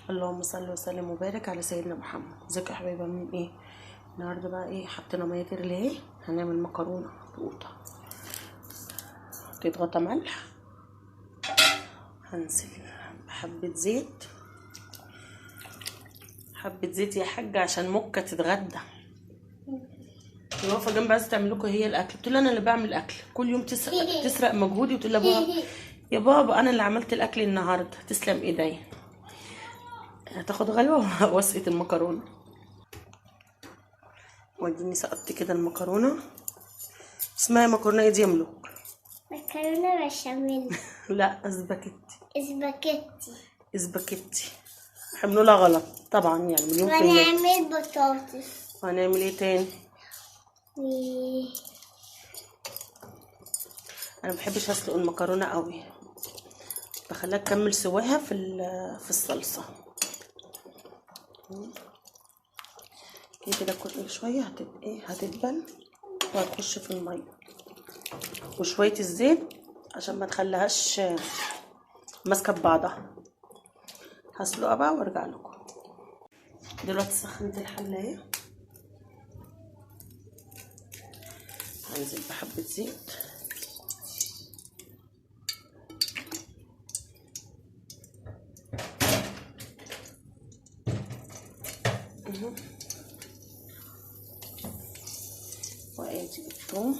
اللهم صل وسلم وبارك على سيدنا محمد. ازيكم يا حبايبي، عاملين ايه النهارده؟ بقى ايه، حطينا مية تغلي اهي، هنعمل مكرونه بقوطه. حطيت غطا ملح، هنزل بحبه زيت، حبه زيت يا حاجة عشان مكة تتغدى. واقفة جنب عايزه تعمل لكم هي الاكل، بتقول انا اللي بعمل الاكل كل يوم، تسرق مجهودي وتقول لابوها يا بابا انا اللي عملت الاكل النهارده، تسلم ايديا. هتاخد غلوه وسقه المكرونه. واديني سقطت كده المكرونه. اسمها مكرونه ايه دي يا ملوك؟ مكرونه بشاميل. لا، اسباجيتي. اسباجيتي اسباجيتي احنا بنقولها غلط طبعا، يعني مليون في المية. وهنعمل بطاطس. وهنعمل ايه تاني؟ انا مبحبش اسلق المكرونه قوي، بخليها تكمل سواها في الصلصه كده. كل شوية هتدبل وهتخش في المية، وشوية الزيت عشان ما تخليهاش ماسكه ببعضها. هسلقها بقى وارجع لكم. دلوقتي سخنت الحلة اهي، هنزل بحبه زيت، وادي الثوم،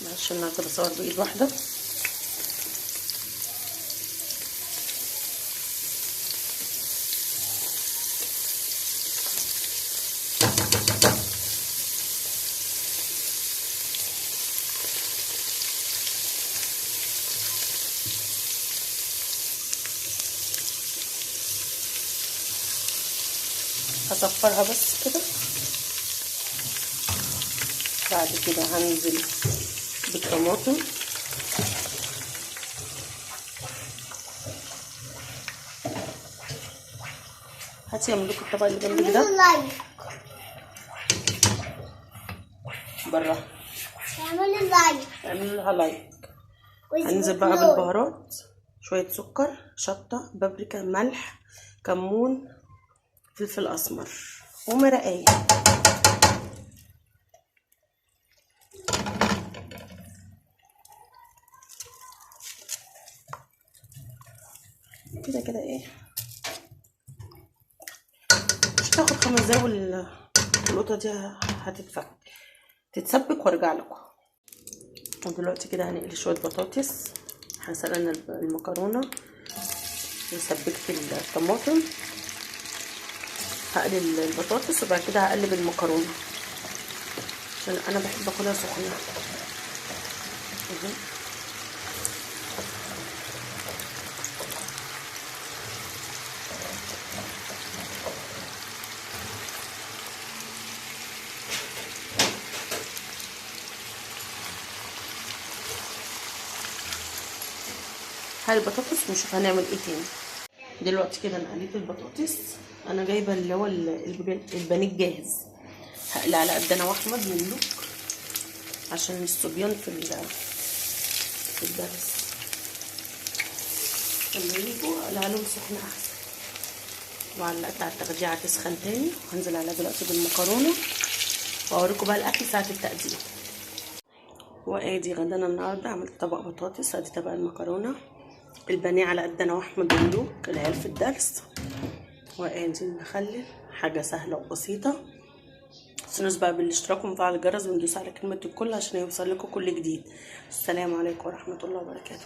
معلش النهارده بصور بايد واحدة. هصفرها بس كده، بعد كده هنزل بالطماطم، هاتي يا ملوك الطبق اللي جنبك ده بره، اعملوا like، اعملوا لها like. هنزل بقى بالبهارات، شوية سكر، شطه، بابريكا، ملح، كمون، فلفل اسمر، ومرقايه. كده كده ايه، مش هتاخد 5 دقايق والقطه دي هتتفك تتسبك وارجع لكم. ودلوقتي كده هنقلي شوية بطاطس. سلقنا المكرونه وسبكت الطماطم، هقلي البطاطس وبعد كده هقلب المكرونه عشان انا بحب اكلها سخنة. هاي البطاطس ونشوف هنعمل ايه تاني. دلوقتي كده انا قليت البطاطس، انا جايبه اللي هو البانيه الجاهز، هقلي على قد انا واحمد وملوك عشان الصبيان في الدرس لما يجوا اقلع لهم سخنة احسن. وعلقت على التغذية هتسخن تاني، وهنزل عليها دلوقتي بالمكرونه واوريكم بقى الاكل ساعة التقديم. وادي غدانا النهارده، عملت طبق بطاطس، ادي طبق المكرونه، البانيه على قد انا واحمد وملوك العيال في الدرس، وادي المخلل. حاجة سهلة وبسيطة. متنسوش بقى بالاشتراك ونفعل الجرس وندوس على كلمة الكل عشان يوصل لكم كل جديد. السلام عليكم ورحمة الله وبركاته.